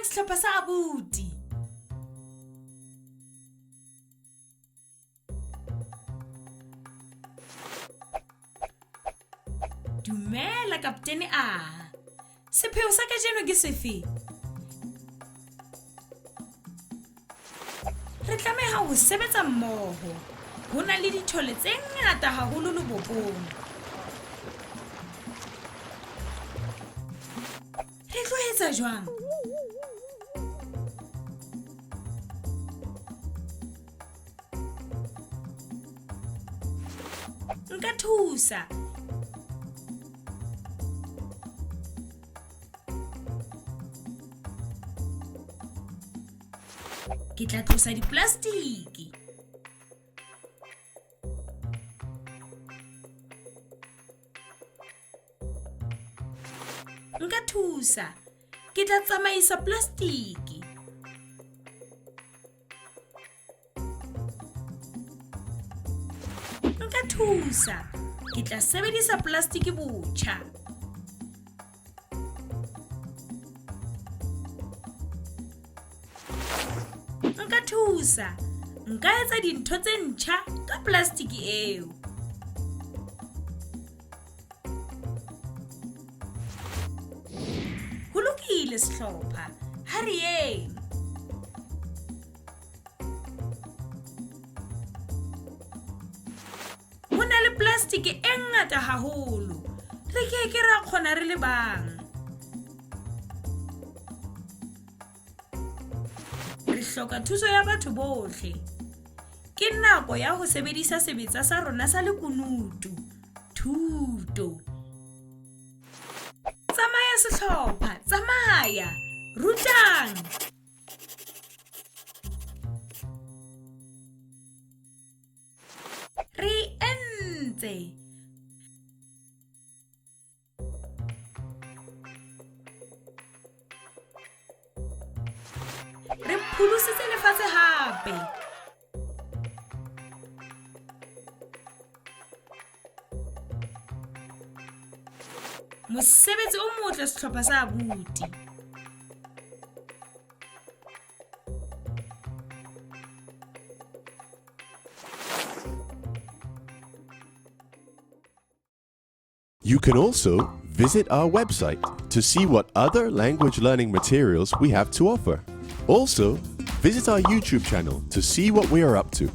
Sehlopha sa abuti. Dumela kaptene A. Sepheo sa kajeno ke sefe? Re tlameha ho sebetsa mmoho. Ho na le dithole tse ngata haholo lebopong. Re tlo etsa jwang? Nka thusa. Ke tla tlosa diplastiki. Nka thusa. Ke tla tsamaisa plastiki. Nka thusa. Ke tla sebedisa plastiki botjha. Nka thusa. Nka etsa dintho tse ntjha ka plastiki eo. Ho lokile sehlopha. Ha re yeng. Ho na le plastiki e ngata haholo. Re ke ke ra kgona re le bang. Re hloka thuso ya batho bohle. Ke nako ya ho sebedisa sebetsa sa rona sa lekunutu, thuto. Tsamaya sehlopha, tsamaya. Rutang. Re entse. Re pholositse lefatshe hape. Mosebetsi o motle sehlopha sa abuti. You can also visit our website to see what other language learning materials we have to offer. Also, visit our YouTube channel to see what we are up to.